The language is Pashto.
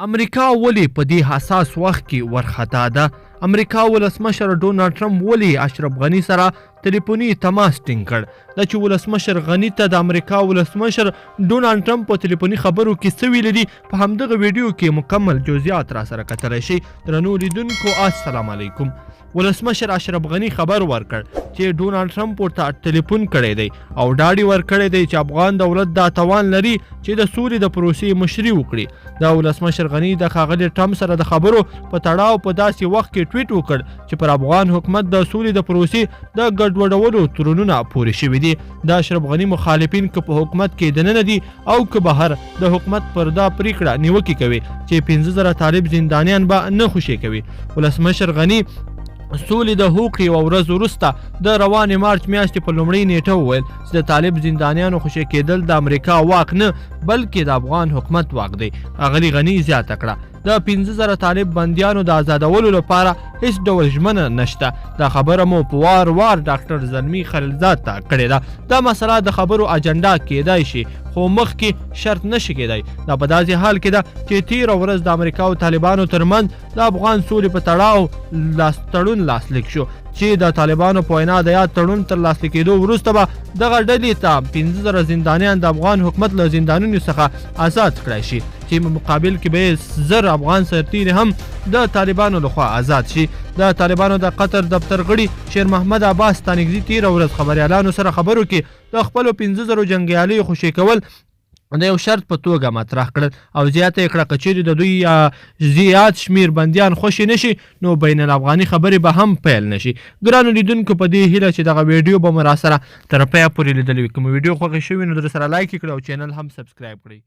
امریکا ولې په دې حساس وخت کې ورخطا ده؟ امریکا ولسمشر ډونالډ ټرمپ ولې اشرف غني سره تلیفوني تماس ټینګ کړ؟ دا چې ولسمشر غني ته د امریکا ولسمشر ډونالډ ټرمپ په تلیفوني خبرو کې څه ویلي دي، په همدغه ویډیو کې مکمل جزئیات را سره کتلی شئ. درنو لیدونکو السلام علیکم. ولسمشر اشرف غني خبر ورکړ چې ډونالډ ټرمپ ورته ټلیفون کړی دی او ډاډ یې ورکړی دی چې افغان دولت دا توان لري چې د سولې د پروسې مشري وکړي. دا ولسمشر غني د ښاغلي ټرمپ سره د خبرو په تړاو په داسې وخت کې ټویټ وکړ چې پر افغان حکومت د سولې د پروسې د ګډوډولو تورنونه پورې شوي دي. د اشرف غني مخالفین که په حکومت کې دننه دي او که بهر، د حکومت پر دا پریکړه نیوکې کوي چې 5000 طالب زندانیان به نه خوشې کوي. ولسمشر غني سولې د هوکړې یوه ورځ وروسته د روانې مارچ میاشتې په لومړۍ نیټه وویل چې د طالب زندانیانو خوشې کېدل د امریکا واک نه، بلکې د افغان حکومت واک دی. ښاغلي غني زیاته کړه، د 5000 طالب بندیانو د ازادولو لپاره هیڅ ډول ژمنه نشته. دا خبره مو په وار وار ډاکټر زلمي خلیلزاد ته کړې ده. دا مسله د خبرو اجنډا کېدای شي، خو مخکې شرط نشي کېدای. دا په داسې حال کې ده چې تیره ورځ د امریکا او طالبانو ترمنځ د افغان سولې په تړاو لاس تړون لاسلیک شو چې د طالبانو په وینا د یاد تړون تر لاسلیکېدو وروسته به دغه ډلې ته 5000 زندانیان د افغان حکومت له زندانونو څخه ازاد کړای شي، چې په مقابل کې به یې 1000 افغان سرتیري هم د طالبانو لخوا ازاد شي. د طالبانو د قطر دفتر غړي شیر محمد عباس ستانکزي تیره ورځ خبریالانو سره خبرو کې د خپلو 5000 جنګیالیو خوشې کول د یو شرط په توګه مطرح کړل او زیاته یې کړه، که چیرې د دوی زیات شمیر بندیان خوشې نه شي، نو بین الافغاني خبرې به هم پیل نه شي. ګرانو لیدونکو، په دې هیله چې دغه ویډیو به مو راسره تر پایه پورې لیدلې وي. که مو ویډیو خوښه شوې، نو درسره لایک یې کړئ او چینل هم سبسکرایب کړئ.